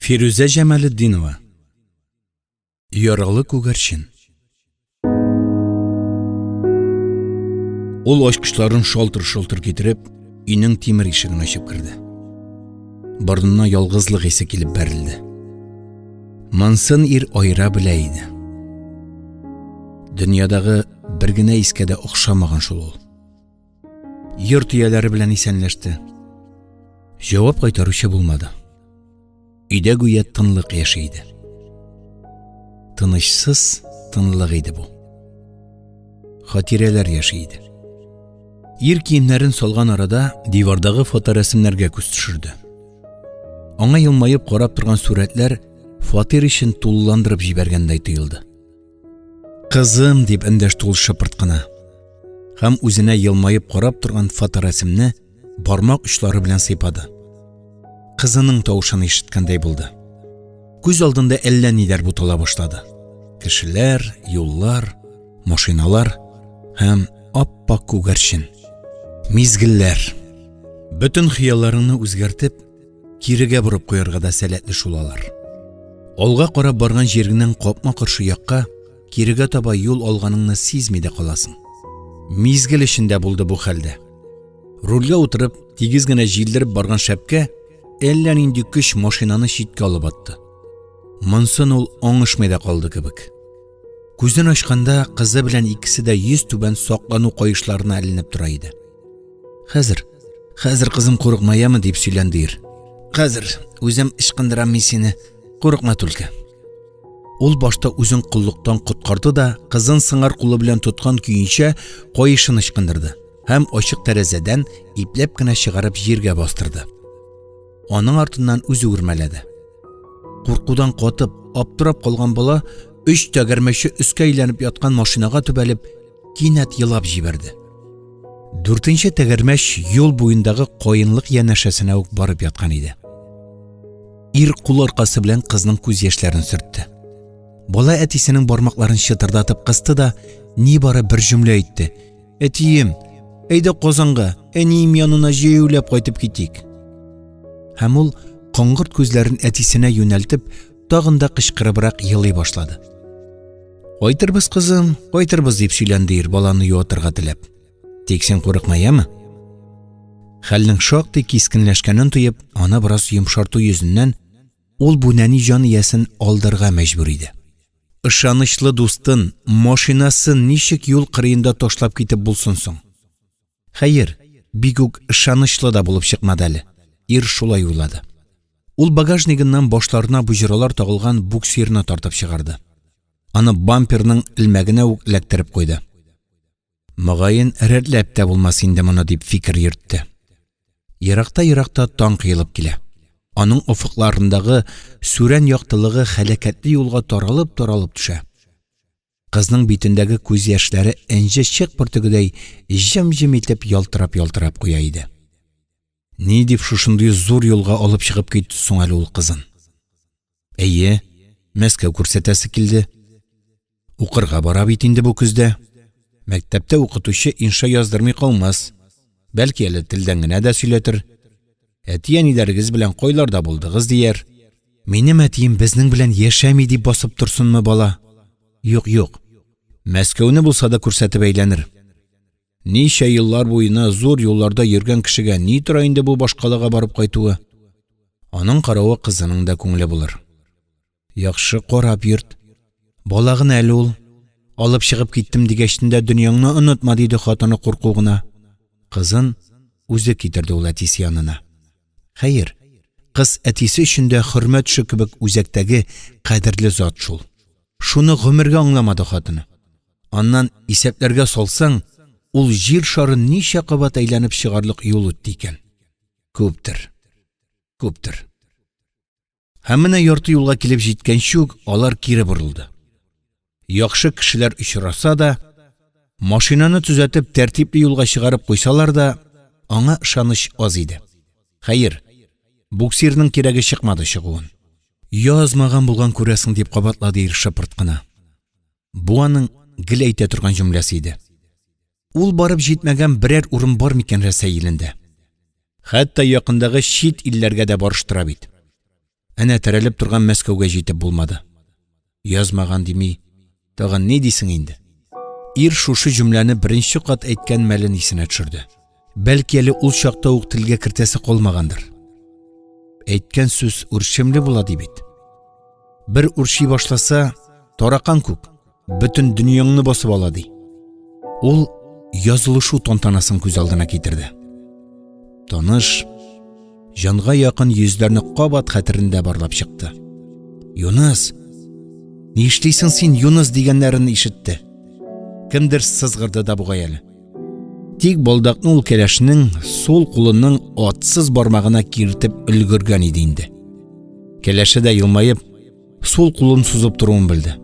Фирүзә Җамалетдинова. Яралы күгәрчен. Ул ачкычларын шалтыр-шолтыр китереп, өйнең тимер ишеген ачып керде. Борынына ялгызлык исе килеп бәрелде. Монсын ир аера белә иде. Дөньядагы бер генә искә дә охшамаган шул ул. Йорт ияләре белән исәнләште. Җавап кайтаручы булмады. Өйдә гүя тынлык яши иде. Тынычсыз тынлык иде бу. Хатирәләр яши иде. Ир киемнәрен салган арада дивардагы фоторәсемнәргә күз төшерде. Аңа елмаеп карап торган сурәтләр фатир эчен тулыландырып җибәргәндәй тоелды. Кызым, дип эндәште ул шыпырт кына. Һәм үзенә елмаеп карап торган фоторәсемне бармак очлары белән сыйпады. Кызының тавышын ишеткәндәй булды. Күз алдында әллә ниләр бутала башлады. Кешеләр, юллар, машиналар һәм ап-ак күгәрчен. Мизгелләр. Бөтен хыялларыңны үзгәртеп, кирегә борып куярга да сәләтле шул алар. Алга карап барган җиреңнән капма-каршы якка, кирегә таба юл алганыңны сизми дә каласың. Мизгел эчендә булды бу хәлдә. Рульгә утырып, тигез генә җилдереп барган шәпкә әллә нинди көч машинаны читкә алып атты. Монсын ул аңышмый да калды кебек. Күзен ачканда кызы белән икесе дә йөз түбән саклану каешларына эленеп тора иде. Хәзер, хәзер кызым курыкма, яме, дип сөйләнде ир. Хәзер үзем ычкындырам мин сине. Курыкма түлке. Ул башта үзен коллыктан коткарды да, кызын сыңар кулы белән тоткан көенчә каешын ычкындырды һәм ачык тәрәзәдән ипләп кенә чыгарып җиргә бастырды. Аның артыннан үзе үрмәләде. Куркудан катып, аптырап калган бала өч тәгәрмәче өскә әйләнеп яткан машинага төбәлеп, кинәт елап җибәрде. Дүртенче тәгәрмәч юл буендагы каенлык янәшәсенә үк барып яткан иде. Ир кул аркасы белән кызның күз яшьләрен сөртте. Бала әтисенең бармакларын чытырдатып кысты да нибары бер җөмлә әйтте. Әтием, әйдә Казанга, әнием янына җәяүләп кайтып китик. Һәм ул коңгырт күзләрен әтисенә юнәлтеп, тагын да кычкырыбрак елый башлады. Кайтырбыз, кызым, кайтырбыз, дип сөйләнде ир баланы юатырга теләп. Тик син курыкма, яме? Хәлнең шактый кискенләшкәнен тоеп, аны бераз йомшарту йөзеннән ул бу нәни җан иясен алдарга мәҗбүр иде. Ышанычлы дустын, машинасын ничек юл кырыенда ташлап китеп булсын соң? Хәер, бик үк ышанычлы да булып чыкмады әле. Ир шулай уйлады. Ул багажнигыннан башларына боҗралар тагылган буксирны тартып чыгарды. Аны бамперның элмәгенә үк эләктереп куйды. Мөгаен, рәтләп тә булмас инде моны, дип фикер йөртте. Еракта-еракта таң кыелып килә. Аның офыкларындагы сүрән яктылыгы хәләкәтле юлга таралып-таралып төшә. Кызның битендәге күз яшьләре энҗе чык бөртегедәй җем-җем итеп ялтырап-ялтырап куя иде. Ни дип шушындый зур юлга алып чыгып китте соң әле ул кызын? Әйе, Мәскәү күрсәтәсе килде. Укырга бара бит инде бу көздә. Мәктәптә укытучы инша яздырмый калмас. Бәлки әле телдән генә дә сөйләтер. Әти-әниләрегез белән кайларда булдыгыз дияр. Минем әтием безнең белән яшәми дип басып торсынмы бала? Юк, юк. Мәскәүне булса да күрсәтеп әйләнер. Ничә еллар буена зур юлларда йөргән кешегә ни тора инде бу башкалага барып кайтуы? Аның каравы кызының да күңеле булыр. Яхшы карап йөрт. Бала гына әле ул. Алып чыгып киттем дигәчтен дә дөньяңны онытма, диде хатыны курку гына. Кызын үзе китерде ул әтисе янына. Хәер, кыз әтисе өчен дә хөрмә төше кебек үзәктәге кадерле зат шул. Шуны гомергә аңламады хатыны. Аннан исәпләргә салсаң, ул җир шарын ничә кабат әйләнеп чыгарлык юл үтте икән? Күптер. Күптер. Һәм менә ярты юлга килеп җиткәнче үк алар кире борылды. Яхшы кешеләр очраса да, машинаны төзәтеп тәртипле юлга чыгарып куйсалар да, аңа ышаныч аз иде. Хәер, буксирның кирәге чыкмады чыгуын. Язмаган булган күрәсең, дип кабатлады ир шыпырт кына. Бу аның гел әйтә торган җөмләсе иде. Ул барып җитмәгән берәр урын бар микән Рәсәй илендә? Хәтта якындагы чит илләргә дә барыштыра бит. Әнә терәлеп торган Мәскәүгә җитеп булмады. Язмаган дими, тагын ни дисең инде? Ир шушы җөмләне беренче кат әйткән мәлен исенә төшерде. Бәлки әле ул чакта ук телгә кертәсе калмагандыр. Әйткән сүз үрчемле була ди бит. Бер үрчи башласа, таракан күк, бөтен дөньяңны басып ала ди. Ул язылышу тантанасын күз алдына китерде. Таныш, җанга якын йөзләрне кабат хәтерендә барлап чыкты. Юныс, нишлисең син, Юныс дигәннәрен ишетте. Кемдер сызгырды да бугай әле. Тик балдакны ул кәләшнең сул кулының атсыз бармагына киртеп өлгергән иде инде. Кәләше дә елмаеп, сул кулын сузып торуын белде.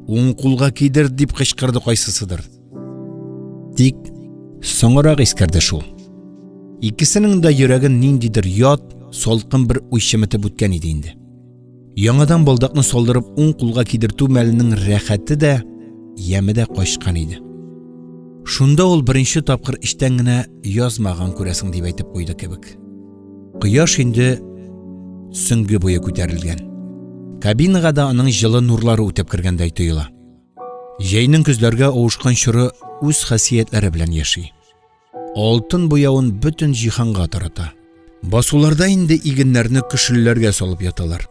Уң кулга кидер, дип кычкырды кайсысыдыр. Тик соңрак искәрде шул. Икесенең дә йөрәген ниндидер ят, салкын бер уй чеметеп үткән иде инде. Яңадан балдакны салдырып уң кулга кидертү мәленең рәхәте дә, яме дә качкан иде. Шунда ул беренче тапкыр эчтән генә язмаган күрәсең дип әйтеп куйды кебек. Кояш инде сөңге буе күтәрелгән. Кабинага да аның җылы нурлары үтеп кергәндәй тоела. Җәйнең көзләргә авышкан чоры үз хасиятләре белән яши. Алтын буявын бөтен җиһанга тарата. Басуларда инде игеннәрне көшелләргә салып яталар.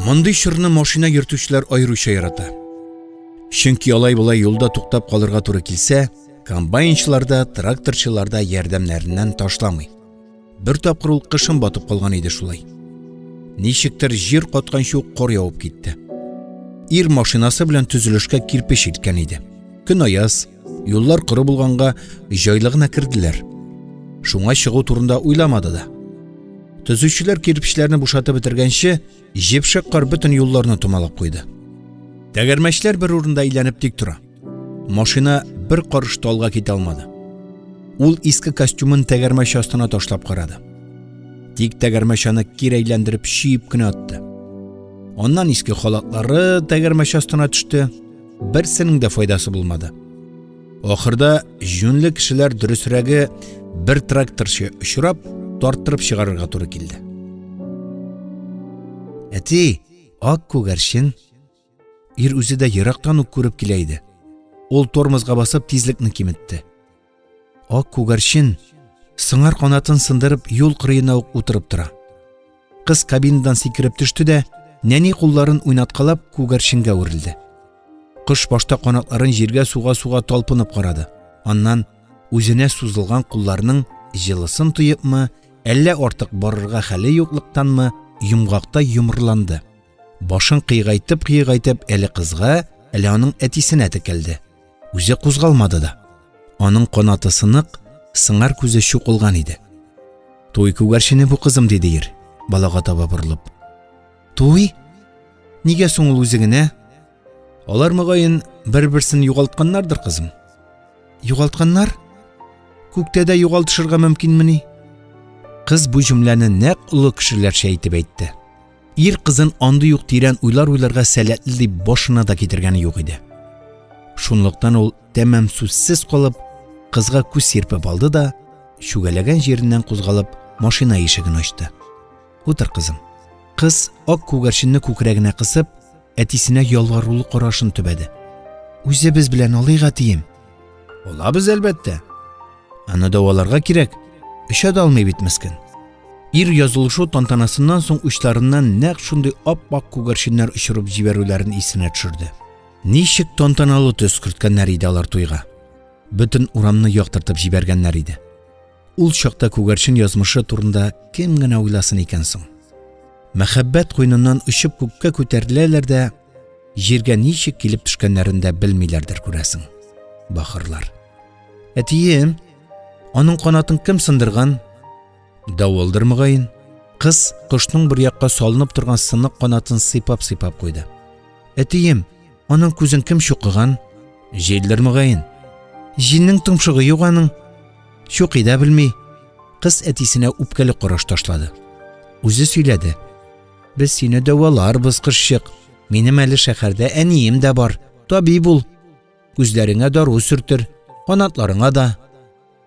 Мондый чорны машина йөртүчеләр аеруча ярата. Чөнки алай-болай юлда туктап калырга туры килсә, комбайнчылар да, тракторчылар да ярдәмнәреннән ташламый. Бер тапкыр ул кышын батып калган иде шулай. Ничектер җир катканчы ук кар явып китте. Ир машинасы белән төзелешкә кирпеч илткән иде. Көн аяз, юллар коры булганга җайлы гына керделәр. Шуңа чыгу турында уйламады да. Төзүчеләр кирпечләрне бушатып бетергәнче, җепшек кар бөтен юлларны томалап куйды. Тәгәрмәчләр бер урында әйләнеп тик тора. Машина бер карыш та алга китә алмады. Ул иске костюмын тәгәрмәч астына ташлап карады. Тик тәгәрмәч аны кире әйләндереп чөеп кенә атты. Аннан иске халатлары тәгәрмәч астына төште. Берсенең дә файдасы булмады. Ахырда җүнле кешеләр, дөресрәге, бер тракторчы очрап, тарттырып чыгарырга туры килде. Әти, ак күгәрчен. Ир үзе дә ерактан ук күреп килә иде. Ул тормозга басып тизлекне киметте. Ак күгәрчен сыңар канатын сындырып юл кырыена ук утырып тора. Кыз кабинадан сикереп төште дә, нәни кулларын уйнаткалап күгәрченгә үрелде. Кош башта канатларын җиргә суга-суга талпынып карады. Аннан үзенә сузылган кулларның җылысын тоепмы, әллә артык барырга хәле юклыктанмы, йомгакта йомрыланды. Башын кыйгайтып-кыйгайтып әле кызга, әле аның әтисенә текәлде. Үзе кузгалмады да. Аның канаты сынык, сыңар күзе чукылган иде. Туй күгәрчене бу кызым, диде ир, балага таба борылып. Туй? Нигә соң ул үзе генә? Алар мөгаен бер-берсен югалтканнардыр, кызым. Югалтканнар? Күктә дә югалтышырга мөмкинмени? Кыз бу җөмләне нәкъ олы кешеләрчә әйтеп әйтте. Ир кызын андый ук тирән уйлар уйларга сәләтле дип башына да китергәне юк иде. Шунлыктан ул тәмам сүзсез калып, кызга күз сирпеп алды да, чүгәләгән җиреннән кузгалып, машина ишеген ачты. Утыр, кызым. Кыз ак күгәрченне күкрәгенә кысып, әтисенә ялварулы карашын төбәде. Үзебез белән алыйк, әтием. Алабыз, әлбәттә. Аны дәваларга кирәк. Оча да алмый бит мескен. Ир язылышу тантанасыннан соң учларыннан нәкъ шундый ап-ак күгәрченнәр очырып җибәрүләрен исенә төшерде. Ничек тантаналы төс керткәннәр иде алар туйга. Бөтен урамны яктыртып җибәргәннәр иде. Ул чакта күгәрчен язмышы турында кем генә уйласын икән соң? Мәхәббәт куеныннан очып күккә күтәреләләр дә, җиргә ничек килеп төшкәннәрен дә белмиләрдер күрәсең. Бахырлар. Әтием, аның канатын кем сындырган? Давылдыр мөгаен. Кыз кошның бер якка салынып торган сынык канатын сыйпап-сыйпап куйды. Әтием, аның күзен кем чукыган? Җилдер мөгаен. Җилнең томшыгы юк аның. Чукый да белми. Кыз әтисенә үпкәле караш ташлады. Үзе сөйләде. Без сине дәваларбыз, кошчык. Минем әле шәһәрдә әнием дә бар. Табиб ул. Күзләреңә дару сөртер, канатларыңа да.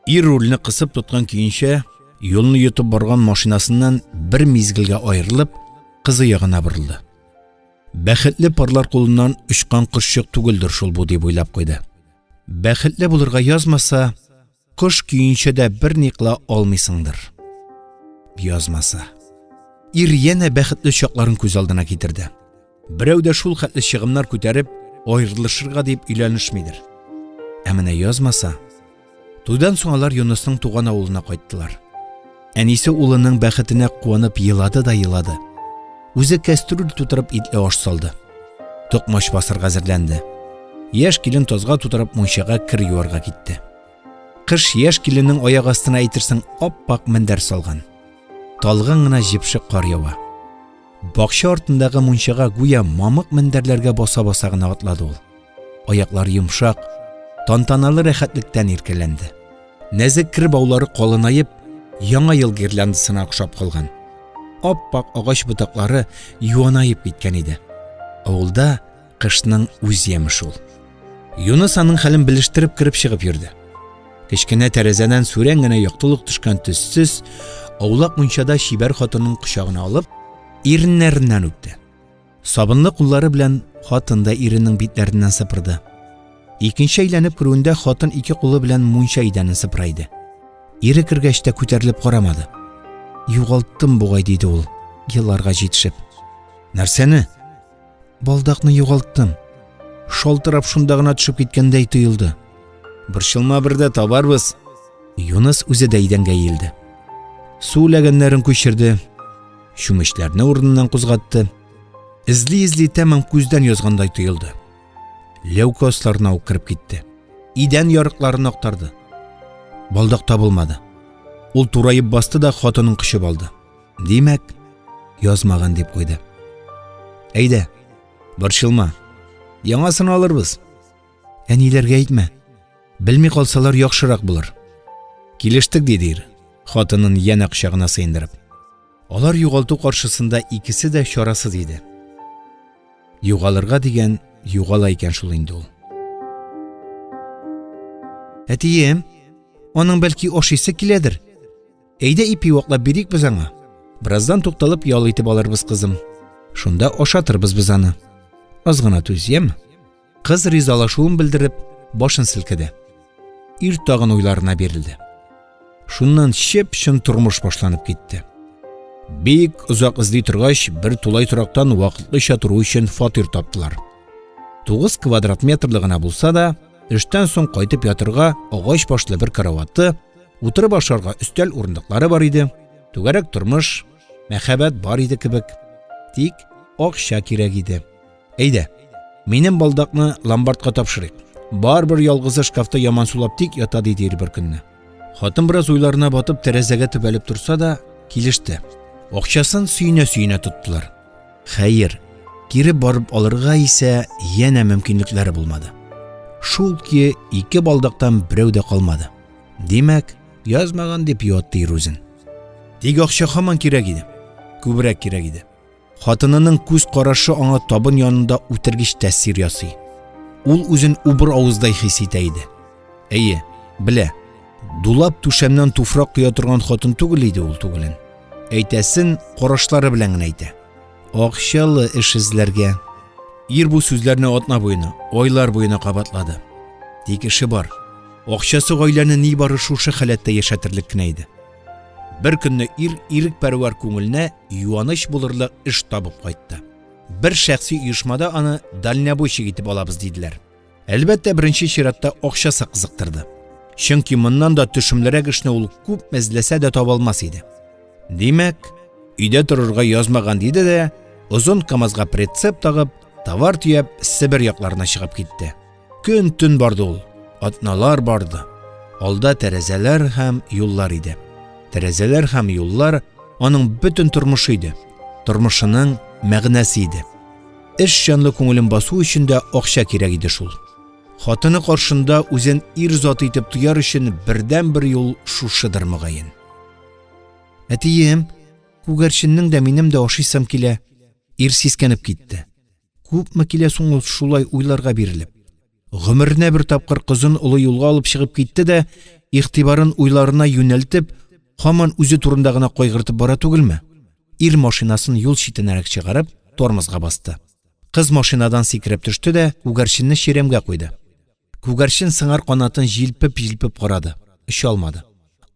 Ир рульне кысып тоткан көенчә, юлны йотып барган машинасыннан бер мизгелгә аерылып, кызы ягына борылды. Бәхетле парлар кулыннан очкан кошчык түгелдер шул бу дип уйлап куйды. Бәхетле булырга язмаса, кош көенчә дә берни кыла алмыйсыңдыр. Язмаса. Ир янә бәхетле чакларын күз алдына китерде. Берәү дә шул хәтле чыгымнар күтәреп, аерылышырга дип өйләнешмидер. Ә менә язмаса, Туйдан соң алар Юнысның туган авылына кайттылар. Әнисе улының бәхетенә куанып елады да елады. Үзе кәстрүл тутырып итле аш салды. Токмач басырга әзерләнде. Яшь килен тазга тутырып мунчага кер юарга китте. Кыш яшь киленнең аяк астына әйтерсең ап-ак мендәр салган. Талгын гына җепшек кар ява. Бакча артындагы мунчага гүя мамык мендәрләргә баса-баса гына атлады ул. Аяклары йомшак, тантаналы рәхәтлектән иркәләнде. Нәзек кер баулары калынаеп, яңа ел гирляндасына охшап калган. Ап-ак агач ботаклары юанаеп киткән иде. Авылда кышның үз яме шул. Юныс аның хәлен белештереп кереп чыгып йөрде. Кечкенә тәрәзәдән сүрән генә яктылык төшкән төссез, аулак мунчада чибәр хатынын кочагына алып, иреннәреннән үпте. Сабынлы куллары белән хатын да иренең битләреннән сыпырды. Икенче әйләнеп керүендә хатын ике кулы белән мунча идәнен сыпыра иде. Ире кергәч тә күтәрелеп карамады. Югалттым бугай, диде ул, еларга җитешеп. Нәрсәне? Балдакны югалттым. Шалтырап шунда гына төшеп киткәндәй тоелды. Борчылма бер дә табарбыз. Юныс үзе дә идәнгә иелде. Су ләгәннәрен күчерде, чүмечләрне урыныннан кузгатты. Эзли-эзли тәмам күздән язгандай тоелды. Ләүкә асларына ук кереп китте. Идән ярыкларын актарды. Балдак табылмады. Ул тураеп басты да хатынын кочып алды. Димәк, язмаган дип куйды. Әйдә, борчылма. Яңасын алырбыз. Әниләргә әйтмә. Белми калсалар яхшырак булыр. Килештек, диде ир, хатынын янә кочагына сыендырып. Алар югалту каршысында икесе дә чарасыз иде. Югалырга дигән югала икән шул инде ул. Әтием, аның бәлки ашыйсы киләдер. Әйдә ипи ваклап бирик без аңа. Бераздан тукталып ял итеп алырбыз, кызым. Шунда ашатырбыз без аны. Аз гына түз, яме? Кыз ризалашуын белдереп, башын селкеде. Ир тагын уйларына бирелде. Шуннан чып-чын тормыш башланып китте. Бик озак эзли торгач, бер тулай торактан вакытлыча тору өчен фатир таптылар. 9 квадрат метрлы гына булса да, эштән соң кайтып ятырга агач башлы бер караваты, утырып ашарга өстәл урындыклары бар иде. Түгәрәк тормыш, мәхәббәт бар иде кебек. Тик акча кирәк иде. Әйдә, минем балдакны ломбардка тапшырыйк. Барыбер ялгызы шкафта ямансулап тик ята, диде ир бер көнне. Хатын бераз уйларына батып тәрәзәгә төбәлеп торса да, килеште. Акчасын сөенә-сөенә тоттылар. Хәер, кире барып алырга исә янә мөмкинлекләре булмады. Шул көе ике балдактан берәү дә калмады. Димәк, язмаган дип юатты ир үзен. Тик акча һаман кирәк иде. Күбрәк кирәк иде. Хатынының күз карашы аңа табын янында үтергеч тәэсир ясый. Ул үзен убыр авыздай хис итә иде. Әйе, белә. Дулап түшәмнән туфрак коя торган хатын түгел иде ул түгелен. Әйтәсен карашлары белән генә әйтә. Акчалы эш эзләргә. Ир бу сүзләрне атна буена, айлар буена кабатлады. Тик эше бар. Акчасы гаиләне нибары шушы халәттә яшәтерлек кенә иде. Бер көнне ир ирекпәрвәр күңеленә юаныч булырлык эш табып кайтты. Бер шәхси оешмада аны дальнобойщик итеп алабыз диделәр. Әлбәттә, беренче чиратта акчасы кызыктырды. Чөнки моннан да төшемлерәк эшне ул күп эзләсә дә таба алмас иде. Димәк, өйдә торырга язмаган диде дә, озын КАМАЗга прицеп тагып, товар төяп, Себер якларына чыгып китте. Көн-төн барды ул, атналар барды. Алда тәрәзәләр һәм юллар иде. Тәрәзәләр һәм юллар аның бөтен тормышы иде. Тормышының мәгънәсе иде. Эш җанлы күңелен басу өчен дә акча кирәк иде шул. Хатыны каршында үзен ир заты итеп тояр өчен бердәнбер юл шушыдыр мөгаен. Әтием, күгәрченнең дә минем дә ашыйсым килә. Ир сискәнеп китте. Күпме килә соң ул шулай уйларга бирелеп? Гомеренә бер тапкыр кызын олы юлга алып чыгып китте дә, игътибарын уйларына юнәлтеп, һаман үзе турында гына кайгыртып бара түгелме? Ир машинасын юл читенәрәк чыгарып, тормозга басты. Кыз машинадан сикереп төште дә күгәрченне чирәмгә куйды. Күгәрчен сыңар канатын җилпеп-җилпеп карады, оча алмады.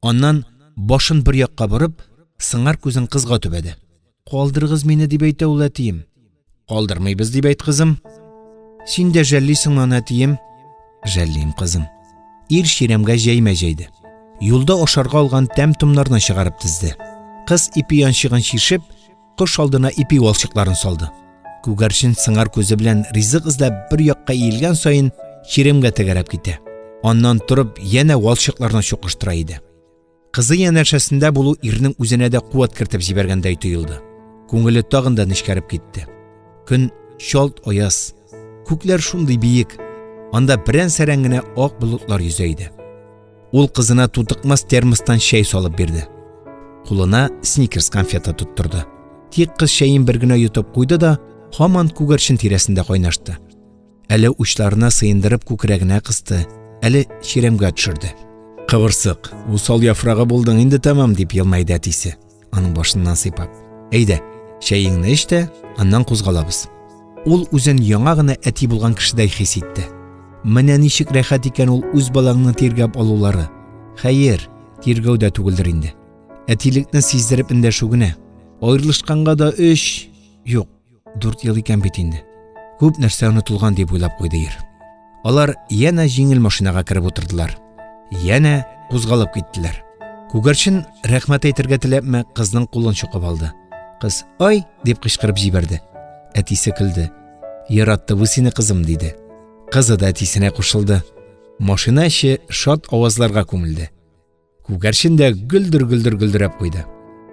Аннан, башын бер якка борып, сыңар күзен кызга төбәде. Калдырыгыз мине, дип әйтә ул, әтием. Калдырмыйбыз, дип әйт, кызым. Син дә жәллисеңме аны, әтием? Жәллим, кызым. Ир чирәмгә җәймә җәйде. Юлда ашарга алган тәм-томнарны чыгарып тезде. Кыз ипи янчыгын чишеп, кош алдына ипи валчыкларын салды. Күгәрчен сыңар күзе белән ризык эзләп бер якка иелгән саен чирәмгә тәгәрәп китә. Аннан торып янә валчыкларны чукыштыра иде. Кызы янәшәсендә булу ирнең үзенә дә куәт кертеп җибәргәндәй тоелды. Күңеле тагын да нечкәреп китте. Көн чалт аяз. Күкләр шундый биек. Анда берән-сәрән генә ак болытлар йөзә иде. Ул кызына тутыкмас термостан чәй салып бирде. Кулына сникерс конфеты тоттырды. Тик кыз чәен бер генә йотып куйды да, һаман күгәрчен тирәсендә кайнашты. Әле учларына сыендырып күкрәгенә кысты, әле чирәмгә төшерде. Кыбырсык, усал яфрагы булдың инде тәмам, дип елмайды әтисе, аның башыннан сыйпап. Әйдә, чәеңне эч тә, аннан кузгалабыз. Ул үзен яңа гына әти булган кешедәй хис итте. Менә ничек рәхәт икән ул үз балаңны тиргәп алулары. Хәер, тиргәү дә түгелдер инде. Әтилекне сиздереп эндәшү генә. Аерылышканга да өч, юк, Дүрт ел икән бит инде. Күп нәрсә онытылган дип уйлап куйды ир. Алар янә җиңел машинага кереп утырдылар. Янә кузгалып киттеләр. Күгәрчен рәхмәт әйтергә теләпме, кызның кулын чукып алды. Кыз "Ай!" дип кычкырып җибәрде. Әтисе көлде. "Яратты бу сине, кызым", диде. Кызы да әтисенә кушылды. Машина эче шат авазларга күмелде. Күгәрчен дә гөлдер-гөлдер гөлдерәп куйды.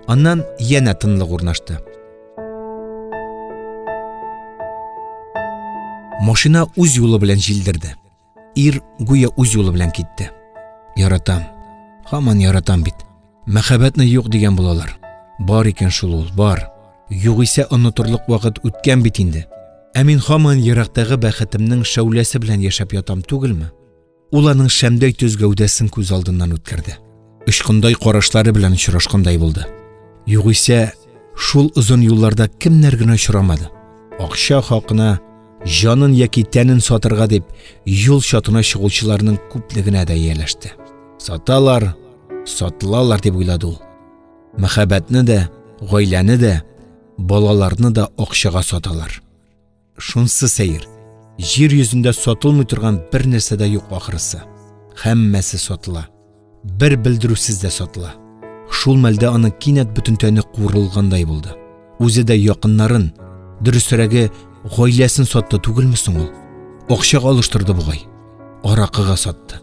Аннан янә тынлык урнашты. Машина үз юлы белән җилдерде. Ир гүя үз юлы белән китте. Яратам. Һаман яратам бит. Мәхәббәтне юк дигән булалар. Бар икән шул ул, бар. Югыйсә онытырлык вакыт үткән бит инде. Ә мин һаман ерактагы бәхетемнең шәүләсе белән яшәп ятам түгелме? Ул аның шәмдәй төз гәүдәсен күз алдыннан үткәрде. Очкындай карашлары белән очрашкандай булды. Югыйсә, шул озын юлларда кемнәр генә очрамады. Акча хакына җанын яки тәнен сатырга дип юл чатына чыгучыларның күплегенә дә ияләште. Саталар, сатылалар дип уйлады ул. Мәхәббәтне дә, гаиләне дә, балаларны да акчага саталар. Шунсы сәер, җир йөзендә сатылмый торган бер нәрсә дә юк ахрысы. Һәммәсе сатыла. Бер белдерүсез дә сатыла. Шул мәлдә аның кинәт бөтен тәне куырылгандай булды. Үзе дә якыннарын, дөресрәге, гаиләсен сатты түгелме соң ул? Акчага алыштырды бугай. Аракыга сатты.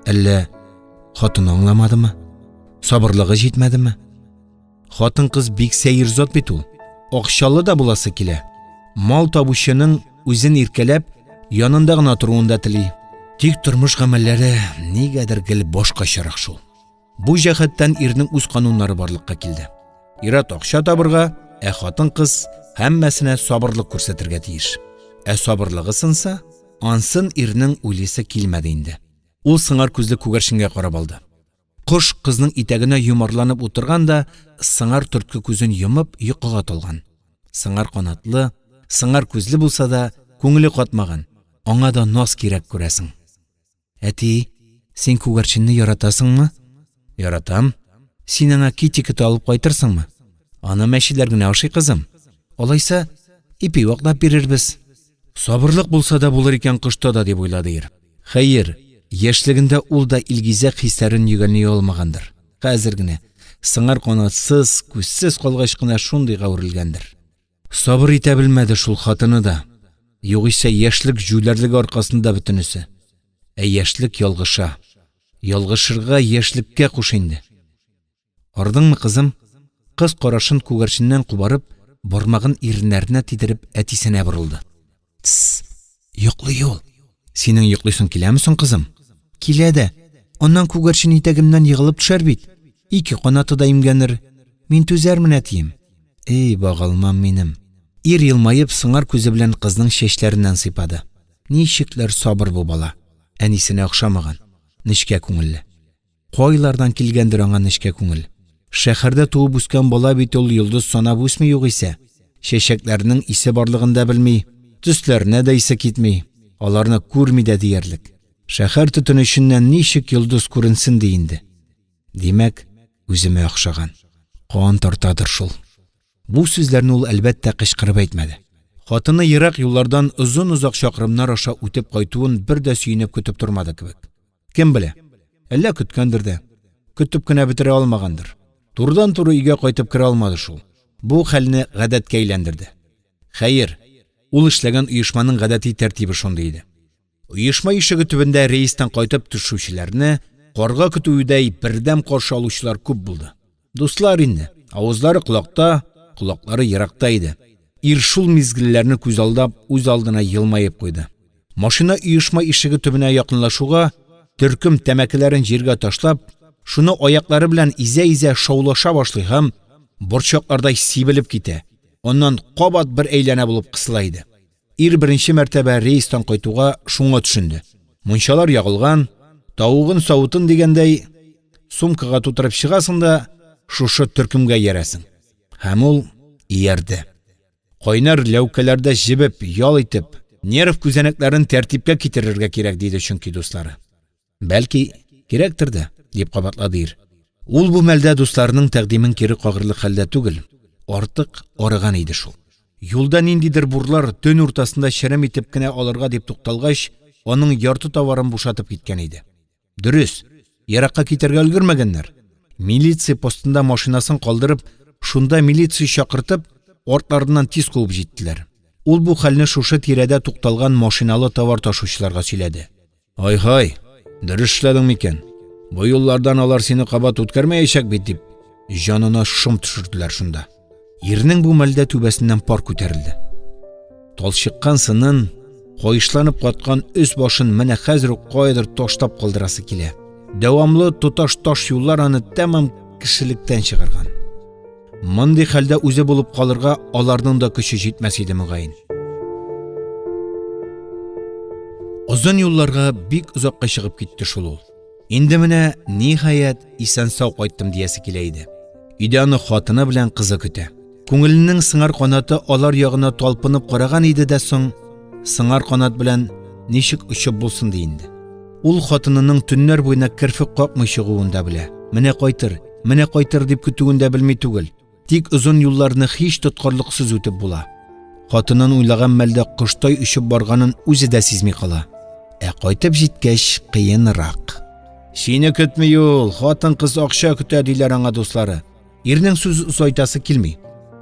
Әллә хатын аңламадымы? Сабырлыгы җитмәдеме? Хатын-кыз бик сәер зат бит ул. Акчалы да буласы килә. Мал табучының үзен иркәләп, янында гына торуын да тели. Тик тормыш гамәлләре нигәдер гел башкачарак шул. Бу җәһәттән ирнең үз кануннары барлыкка килде. Ир-ат акча табырга, ә хатын-кыз һәммәсенә сабырлык күрсәтергә тиеш. Ә сабырлыгы сынса, ансын ирнең уйлыйсы килмәде инде. Ул сыңар күзле күгәрченгә карап алды. Кош кызның итәгенә йомарланып утырган да, сыңар төртке күзен йомып, йокыга талган. Сыңар канатлы, сыңар күзле булса да, күңеле катмаган. Аңа да наз кирәк, күрәсең. Әти, син күгәрченне яратасыңмы? Яратам. Син аңа китикета алып кайтырсыңмы? Аны мәчеләр генә ашый, кызым. Алайса, ипи ваклап бирербез. Сабырлык булса да булыр икән кошта да, дип уйлады ир. Хәер, яшьлегендә ул да илгизәк хисләрен йөгәнли алмагандыр. Хәзер генә, сыңар канатсыз, күзсез калгач кына шундыйга әверелгәндер. Сабыр итә белмәде шул хатыны да. Югыйсә яшьлек җүләрлеге аркасында бөтенесе. Ә яшьлек ялгыша. Ялгышырга яшьлеккә куш инде. Ардыңмы, кызым? Кыз карашын күгәрченнән кубарып, бармагын иреннәренә тидереп, әтисенә борылды. Тсс, йоклый ул. Синең йоклыйсың киләме соң, кызым? Килә дә. Аннан күгәрчен итәгемнән егылып төшәр бит. Ике канаты да имгәнер. Мин түзәрмен, әтием. Эй, багалмам минем. Ир елмаеп, сыңар күзе белән кызның чәчләреннән сыйпады. Ничекләр сабыр бу бала. Әнисенә охшамаган. Нечкә күңелле. Кайлардан килгәндер аңа нечкә күңел. Шәһәрдә туып үскән бала бит ул йолдыз санап үсми югыйсә. Чәчәкләрнең исе барлыгын да белми, төсләренә дә исе китми, аларны күрми дә диярлек. Шәһәр төтене эченнән ничек йолдыз күренсен ди инде. Димәк, үземә охшаган. Кан тартадыр шул. Бу сүзләрне ул, әлбәттә, кычкырып әйтмәде. Хатыны ерак юллардан озын-озак чакрымнар аша үтеп кайтуын бер дә сөенеп көтеп тормады кебек. Кем белә, әллә көткәндер дә. Көтеп кенә бетерә алмагандыр. Турыдан-туры өйгә кайтып керә алмады шул. Бу хәлне гадәткә әйләндерде. Хәер, ул эшләгән оешманың гадәти тәртибе шундый иде. Оешма ишеге төбендә рейстан кайтып төшүчеләрне карга көтүедәй бердәм каршы алучылар күп булды. Дуслар инде, авызлары колакта, колаклары еракта иде. Ир шул мизгелләрне күзалдап, үз алдына елмаеп куйды. Машина оешма ишеге төбенә якынлашуга, төркем тәмәкеләрен җиргә ташлап, шуны аяклары белән изә-изә шаулаша башлый һәм борчаклардай сибелеп китә. Аннан кабат бер әйләнә булып кысыла иде. Ир беренче мәртәбә рейстан кайтуга шуңа төшенде. Мунчалар ягылган, тавыгын савытын дигәндәй, сумкага тутырып чыгасың да шушы төркемгә иярәсең. Һәм ул иярде. Кайнар ләүкәләрдә җебеп, ял итеп, нерв күзәнәкләрен тәртипкә китерергә кирәк, диде чөнки дуслары. Бәлки, кирәктер дә, дип кабатлады ир. Ул бу мәлдә дусларының тәкъдимен кире кагырлык хәлдә түгел, артык арыган иде шул. Юлда ниндидер бурлар төн уртасында черем итеп кенә алырга дип тукталгач, аның ярты товарын бушатып киткән иде. Дөрес, еракка китәргә өлгермәгәннәр. Милиция постында машинасын калдырып, шунда милиция чакыртып, артларыннан тиз куып җиттеләр. Ул бу хәлне шушы тирәдә тукталган машиналы товар ташучыларга сөйләде. Ай-һай, дөрес эшләдең микән? Бу юллардан алар сине кабат үткәрмәячәк бит, дип, җанына шом төшерделәр шунда. Ирнең бу мәлдә түбәсеннән пар күтәрелде. Талчыккан сынын, каешланып каткан өс башын менә хәзер үк каядыр ташлап калдырасы килә. Дәвамлы тоташ таш юллар аны тәмам кешелектән чыгарган. Мондый хәлдә үзе булып калырга аларның да көче җитмәс иде мөгаен. Озын юлларга бик озакка чыгып китте шул ул. Инде менә, ниһаять, исән-сау кайттым диясе килә иде. Өйдә аны хатыны белән кызы көтә. Күңеленең сыңар канаты алар ягына талпынып караган иде дә соң, сыңар канат белән ничек очып булсын ди инде. Ул хатынының төннәр буена керфек какмый чыгуын да белә. Менә кайтыр, Менә кайтыр дип көтүен дә белми түгел. Тик озын юлларны һич тоткарлыксыз үтеп була. Хатынын уйлаган мәлдә коштай очып барганын үзе дә сизми кала. Ә кайтып җиткәч, кыенрак. Сине көтми ул, хатын-кыз акча көтә, диләр аңа дуслары. Ирнең сүз озайтасы килми.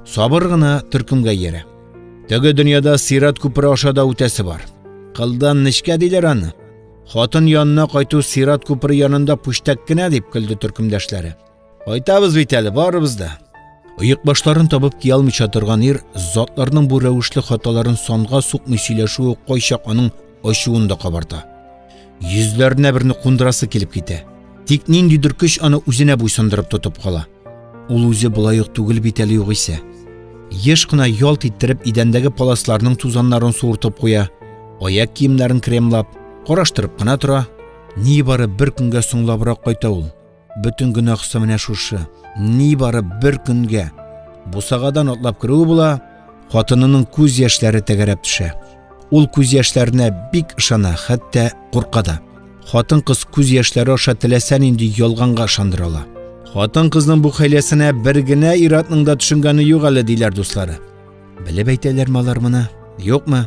Сабыр гына төркемгә иярә. Теге дөньяда сират күпере аша да үтәсе бар. Кылдан нечкә диләр аны. Хатын янына кайту сират күпере янында пүчтәк кенә, дип көлде төркемдәшләре. Кайтабыз бит әле, барыбыз да. Оекбашларын табып кия алмыйча торган ир затларның бу рәвешле хаталарын санга сукмый сөйләшүе кайчак аның ачуын да кабарта. Йөзләренә берне кундырасы килеп китә. Тик ниндидер көч аны үзенә буйсындырып тотып кала. Ул үзе болай ук түгел бит әле югыйсә. Еш кына ялт иттереп идәндәге паласларның тузаннарын суыртып куя, аяк киемнәрен кремлап, караштырып кына тора. Нибары бер көнгә соңлабрак кайта ул. Бөтен гөнаһысы менә шушы. Нибары бер көнгә. Бусагадан атлап керүе була, хатынының күз яшьләре тәгәрәп төшә. Ул күз яшьләренә бик ышана, хәтта курка да. Хатын-кыз күз яшьләре аша теләсә нинди ялганга ышандыра ала. Хатын-кызның бу хәйләсенә бер генә ир-атның да төшенгәне юк әле, диләр дуслары. Белеп әйтәләрме алар моны? Юкмы?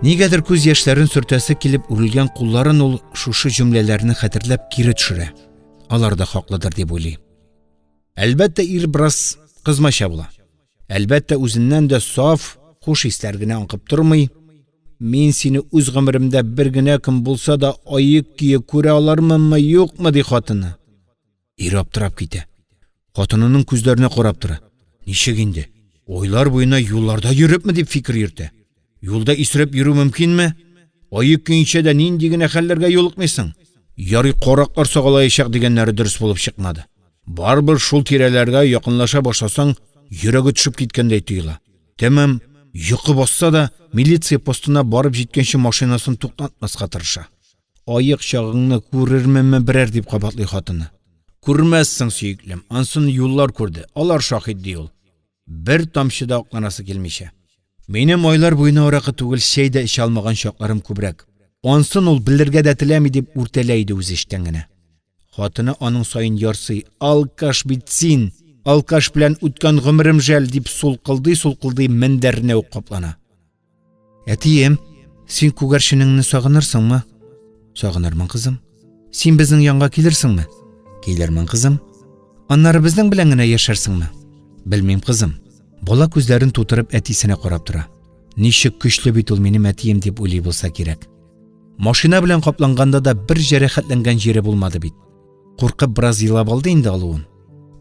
Нигәдер күз яшьләрен сөртәсе килеп үрелгән кулларын ул шушы җөмләләрне хәтерләп кире төшерә. Алар да хаклыдыр дип уйлый. Әлбәттә, ир бераз кызмача була. Әлбәттә, үзеннән дә саф, хуш исләр генә аңкып тормый. Мин сине үз гомеремдә бер генә көн булса да аек көе күрә алырмынмы, юкмы, ди хатыны. Ир аптырап китә. Хатынының күзләренә карап тора. Ничек инде? Айлар буена юлларда йөрепме дип фикер йөртә. Юлда исереп йөрү мөмкинме? Аек көенчә дә нинди генә хәлләргә юлыкмыйсың. Ярый караклар сагалаячак дигәннәре дөрес булып чыкмады. Барыбер шул тирәләргә якынлаша башласаң, йөрәге төшеп киткәндәй тоела. Тәмам йокы басса да, милиция постына барып җиткәнче машинасын туктатмаска тырыша. Аек чагыңны күрерменме берәр, дип кабатлый хатыны. Күрмәссең, сөеклем, анысын юллар күрде, алар шаһит, – ди ул, бер тамчы да акланасы килмичә. Минем айлар буена аракы түгел, чәй дә эчә алмаган чакларым күбрәк, анысын ул белергә дә теләми, дип үртәлә иде үзе эчтән генә. Хатыны аның саен ярсый: – Алкаш бит син, алкаш белән үткән гомерем жәл, – дип сулкылдый-сулкылдый мендәренә үк каплана. Әтием, син күгәрченеңне сагынырсыңмы? Сагынырмын, кызым. Син безнең янга килерсеңме? Килермен, кызым. Аннары безнең белән генә яшәрсеңме? Белмим, кызым. Бала күзләрен тутырып әтисенә карап тора. Ничек көчле бит ул минем әтием дип уйлый булса кирәк. Машина белән капланганда да бер җәрәхәтләнгән җире булмады бит. Куркып бераз елап алды инде алуын.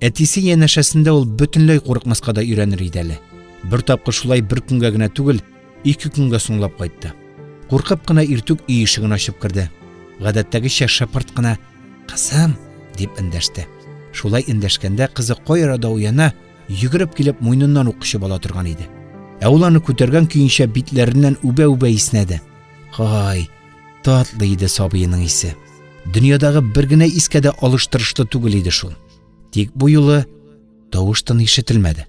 Әтисе янәшәсендә ул бөтенләй курыкмаска да өйрәнер иде әле. Бер тапкыр шулай бер көнгә генә түгел, ике көнгә соңлап кайтты. Куркып кына иртүк өй ишеген ачып керде. Гадәттәгечә шыпырт кына «Кызым!» дип эндәште. Шулай эндәшкәндә кызы кай арада уяна, йөгереп килеп муеныннан ук кочып ала торган иде. Ә ул аны күтәргән көенчә битләреннән үбә-үбә иснәде. Һай, татлы иде сабыеның исе. Дөньядагы бер генә искә дә алыштырышлы түгел иде шул. Тик бу юлы тавыш-тын ишетелмәде.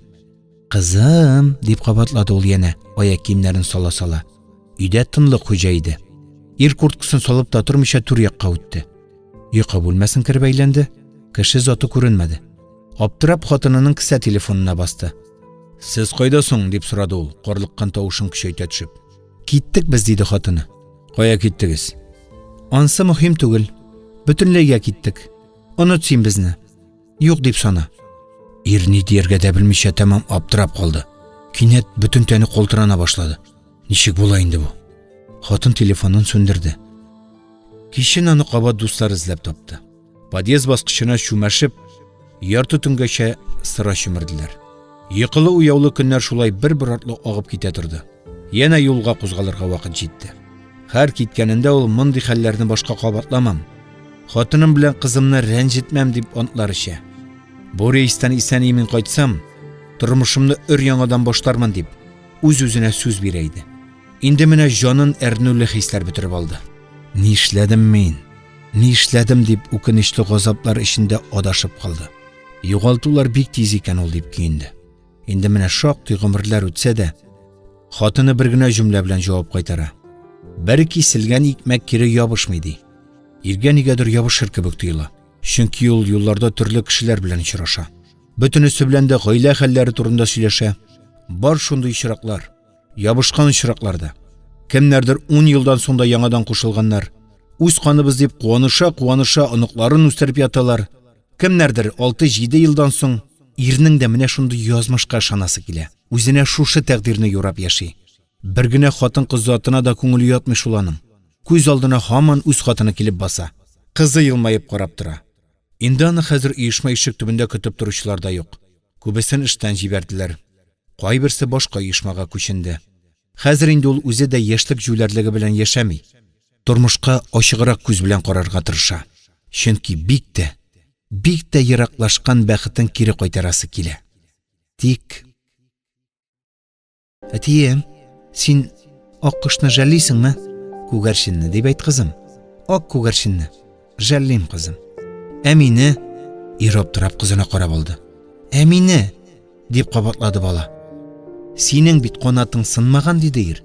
«Кызым!» – дип кабатлады ул янә, аяк киемнәрен сала-сала. Өйдә тынлык хуҗа иде. Ир курткасын салып та тормыйча түр якка үтте. Йокы бүлмәсен кереп әйләнде. Кеше заты күренмәде. Аптырап хатынының кесә телефонына басты. «Сез кайда соң?» – дип сорады ул, карлыккан тавышын көчәйтә төшеп. Киттек без, диде хатыны. Кая киттегез? Ансы мөһим түгел. Бөтенләйгә киттек. Оныт син безне. Юк дип сана. Ир ни дияргә дә белмичә тәмам аптырап калды. Кинәт бөтен тәне калтырана башлады. Ничек була инде бу? Хатын телефонын сүндерде. Кичен аны кабат дуслар эзләп тапты. Подъезд баскычына чүмәшеп, ярты төнгәчә сыра чөмерделәр. Йокылы-уяулы көннәр шулай бер-бер артлы агып китә торды. Янә юлга кузгалырга вакыт җитте. Һәр киткәнендә ул мондый хәлләрне башка кабатламам, хатыным белән кызымны рәнҗетмәм дип антлар эчә. Бу рейстан исән-имин кайтсам, тормышымны өр-яңадан башлармын дип, үз-үзенә сүз бирә иде. Инде менә җанын әрнүле хисләр бөтереп алды. Нишләдем мин? Нишләдем дип үкенечле газаплар эчендә адашып калды. Югалтулар бик тиз икән ул дип көенде. Инде менә шактый гомерләр үтсә дә, хатыны бер генә җөмлә белән җавап кайтара. Бер киселгән икмәк кире ябышмый ди. Иргә нигәдер ябышыр кебек тоела. Чөнки ул юлларда төрле кешеләр белән очраша. Бөтенесе белән дә гаилә хәлләре турында сөйләшә. Бар шундый очраклар. Ябышкан очракларда. Кемнәрдер ун елдан соң да яңадан кушылганнар. Үз каныбыз дип куаныша-куаныша оныкларын үстереп яталар. Кемнәрдер 6-7 елдан соң ирнең дә менә шундый язмышка ышанасы килә. Үзенә шушы тәкъдирне юрап яши. Бер генә хатын-кыз затына да күңеле ятмый шул аның. Күз алдына һаман үз хатыны килеп баса. Кызы елмаеп карап тора. Инде аны хәзер оешма ишек төбендә көтеп торучылар да юк. Күбесен эштән җибәрделәр. Кайберсе башка оешмага күченде. Хәзер инде ул үзе дә яшьлек җүләрлеге белән яшәми. Тормышка ачыграк күз белән карарга тырыша. Чөнки бик тә, бик тә ераклашкан бәхетен кире кайтарасы килә. Тик Әтием, син ак кошны жәллисеңме? Күгәрченне дип әйт, кызым. Ак күгәрченне. Жәллим, кызым. Ә мине? Ир аптырап кызына карап алды. Ә мине? дип кабатлады бала. Синең бит канатың сынмаган, диде ир.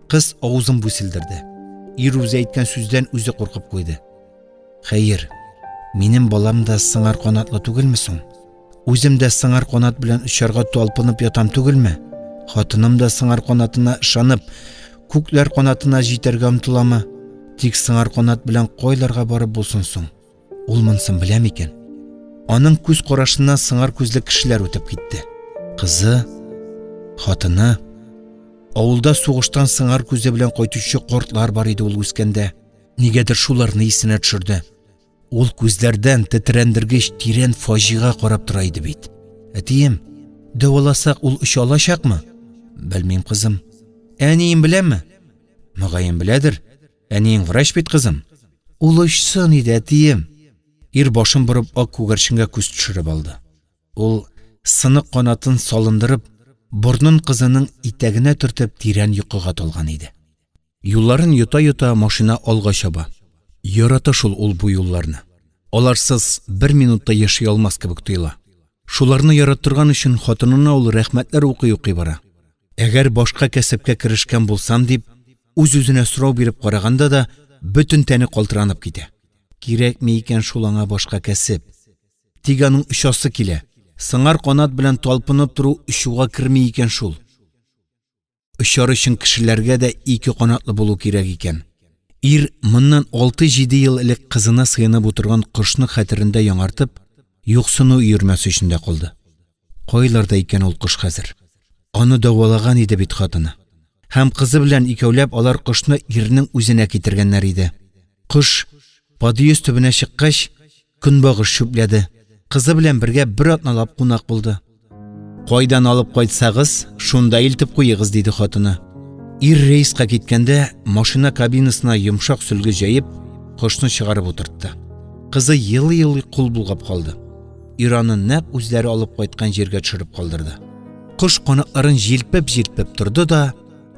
Кыз авызын бүселдерде. Ир үзе әйткән сүздән үзе куркып куйды. Хәер, минем балам да сыңар канатлы түгелме соң? Үзем дә сыңар канат белән очарга талпынып ятам түгелме? Хатыным да сыңар канатына ышанып, күкләр канатына җитәргә омтыламы? Тик сыңар канат белән кайларга барып булсын соң? Ул монысын белә микән? Аның күз карашыннан сыңар күзле кешеләр үтеп китте. Кызы, хатыны. Авылда сугыштан сыңар күзе белән кайтучы кортлар бар иде ул үскәндә. Нигәдер шуларны исенә төшерде. Ул күзләрдән тетрәндергеч тирән фаҗига карап тора иде бит. Әтием, дәваласак ул оча алачакмы? Белмим, кызым. Әнием беләме? Мөгаен беләдер. Әниең врач бит, кызым. Ул очсын иде, әтием. Ир башын борып ак күгәрченгә күз төшереп алды. Ул сынык канатын салындырып, борнын кызының итәгенә төртеп тирән йокыга талган иде. Юлларын йота-йота машина алга чаба. Ярата шул ул бу юлларны. Аларсыз бер минут та яши алмас кебек тоела. Шуларны яраттырган өчен хатынына ул рәхмәтләр укый-укый бара. Әгәр башка кәсепкә керешкән булсам дип, үз-үзенә сорау биреп караганда да, бөтен тәне калтыранып китә. Кирәкми икән шул аңа башка кәсеп. Тик аның очасы килә. Сыңар канат белән талпынып тору очуга керми икән шул. Очар өчен кешеләргә дә ике канатлы булу кирәк икән. Ир моннан 6-7 ел элек кызына сыенып утырган кошны хәтерендә яңартып, юксыну өермәсе эчендә калды. Кайларда икән ул кош хәзер? Аны дәвалаган иде бит хатыны. Һәм кызы белән икәүләп алар кошны ирнең үзенә китергәннәр иде. Кош подъезд төбенә чыккач, көнбагыш чүпләде. Кызы белән бергә бер атналап кунак булды. Кайдан алып кайтсагыз, шунда илтеп куегыз, диде хатыны. Ир рейска киткәндә, машина кабинасына йомшак сөлге җәеп, кошны чыгарып утыртты. Кызы елый-елый кул болгап калды. Ир аны нәкъ үзләре алып кайткан җиргә төшереп калдырды. Кош канатларын җилпеп-җилпеп торды да,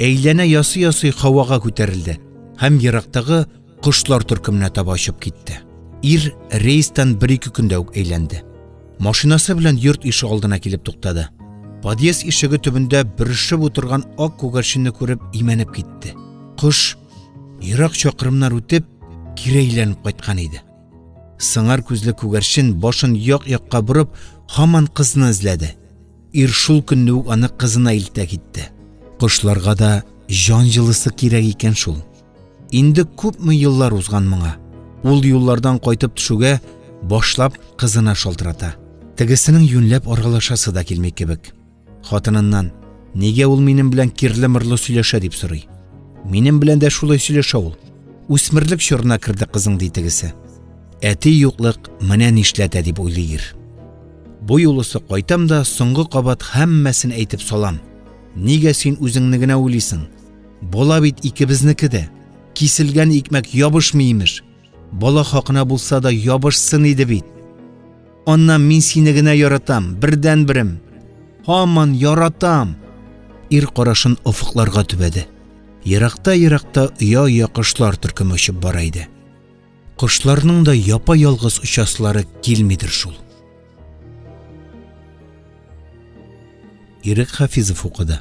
әйләнә ясый-ясый һавага күтәрелде һәм ерактагы кошлар төркеменә таба очып китте. Ир рейстан бер-ике көндә үк әйләнде. Машинасы белән йорт ишек алдына килеп туктады. Подъезд ишеге төбендә бөрешеп утырган ак күгәрченне күреп имәнеп китте. Кош, ерак чакрымнар үтеп, кире әйләнеп кайткан иде. Сыңар күзле күгәрчен башын як-якка борып, һаман кызны эзләде. Ир шул көнне үк аны кызына илтә китте. Кошларга да җан җылысы кирәк икән шул. Инде күпме еллар узган моңа. Ул юллардан кайтып төшүгә, башлап кызына шалтырата. Тегесенең юньләп аралашасы да килми кебек. Хатыныннан: "Нигә ул минем белән кирле-мырлы сөйләшә?" дип сорый. "Минем белән дә шулай сөйләшә ул. Үсмерлек чорына керде кызың", ди тегесе. Әти юклык менә нишләтә дип уйлый ир. Бу юлысы кайтам да соңгы кабат һәммәсен әйтеп салам. Нигә син үзеңне генә уйлыйсың? Бала бит икебезнеке дә. Киселгән икмәк ябышмый имеш. Бала хакына булса да ябышсын иде бит. Аннан мин сине генә яратам, бердәнберем. Һаман яратам. Ир карашын офыкларга төбәде. Еракта-еракта оя-оя кошлар төркеме очып бара иде. Кошларның да япа-ялгыз очасылары килмидер шул. Ирек Хафизов укыды.